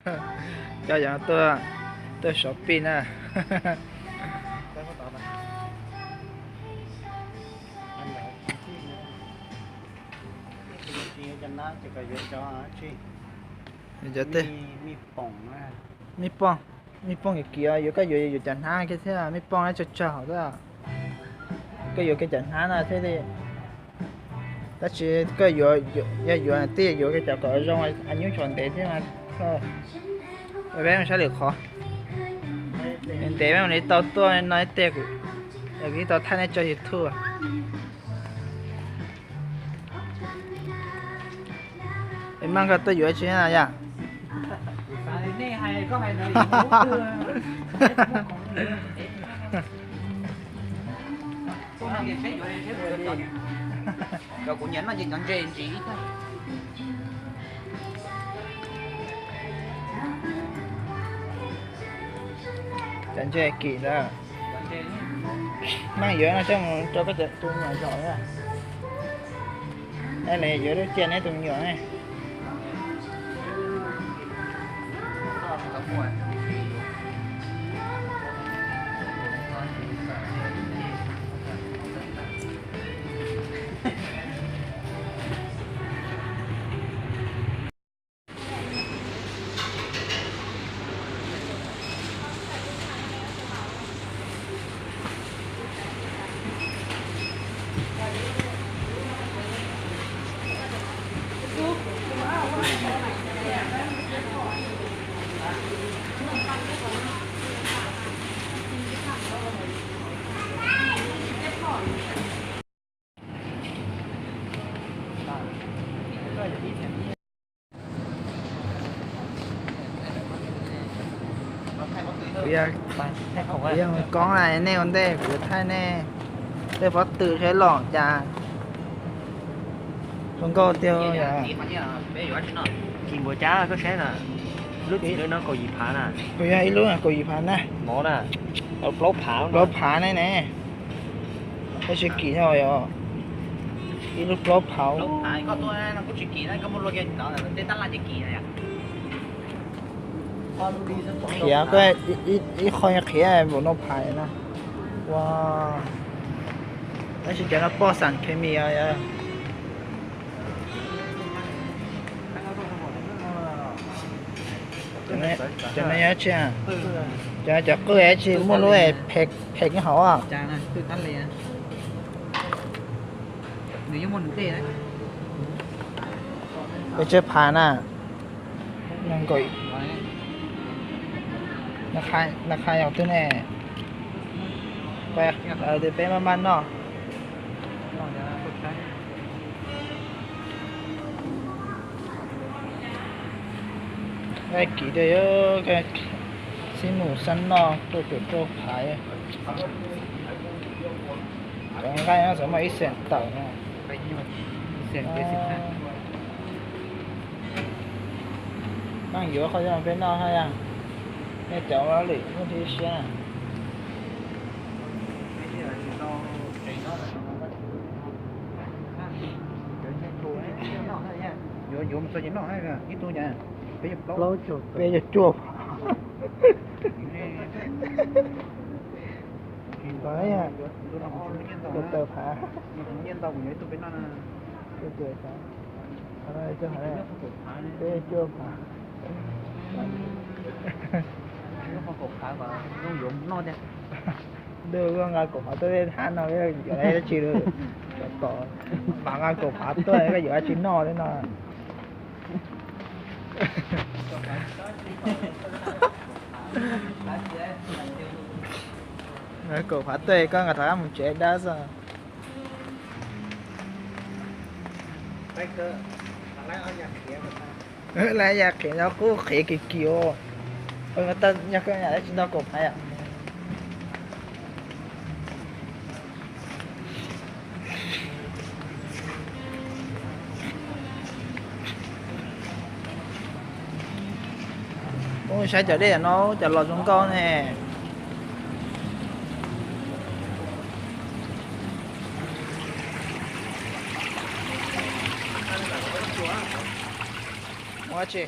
Cov yog tuaj, tuaj shopping na. Cov tej, mij pooj, mij pooj kim kim, yuav koj yuav yuav cov hnab kiag thiab, mij pooj tsawg tsawg hauv xwb. Koj yuav kiag cov hnab no thiaj li, tab sis koj yuav, yog yuav tij yuav kiag cov kom zoo, nyuj tshua ntev thiab mas. Peb mus saib lwm qhov, ntev peb mam li tau tuaj no ib teg, kuv yeej tau thaij nej tso YouTube. Es Maj, koj tuaj yuav tsi na yom? Cov kuv nyiam no ces cov ntses ntsis ib tag. Cov ntses kim ntawd. Maj, yuav no coj mus rau koj cov tus me nyuam zaum na. Yuav lub cia neb tus me nyuam ne. Kuv yog Koob na, nej ua ntej kuv yuav thaij nej tej pob tw saib los cas. Zoo nkauj tiag yom. Kis npaum cas koj saib na, lub txiv lawv no kaum yim phav na. Kuv yog ib lub kaum yim phav na. Mov na, plaub phav, plaub phav ne ne. Tab sis kim yog ib lub plaub phav. Qhiav, ib qho qhiav npaum no phav na. Ua, tab sis cov no poj xam khes mis os. Cov no yog tsi? Cov, cov qwj tsis muaj lub phem nyob hauv. Pes tsawg phav na? Nqaij yog twg ne? Peb maj maj noj. Nqaij kim tiag, xib mus xab noj rau caum rau phav. Cov nqaij no txawm muaj ib xees tawm no. Meej yuav qhov yog peb noj haj yam, nej cov lwm muaj dib siab na. Yuav mus txog ces noj, ib tug cas peb caug cuaj phav. Tawm phav. Peb caug cuaj phav. Ntuj, koj nqa kaum phav tuaj hab no yuav dab tsi lawm? Tom, mas nqa kaum phav tuaj koj yuav dab tsi noj thiab no? Nqa kaum phav tuaj koj nqa rov qab mus tsev dab xwb. Lawv yam qhiav no kuj qhiav kis kis os. Yog koj nqa dab tsi noj kaum phav yom? Ub, saib cov dej no, cov los zoo nkauj ne. Ua tsi?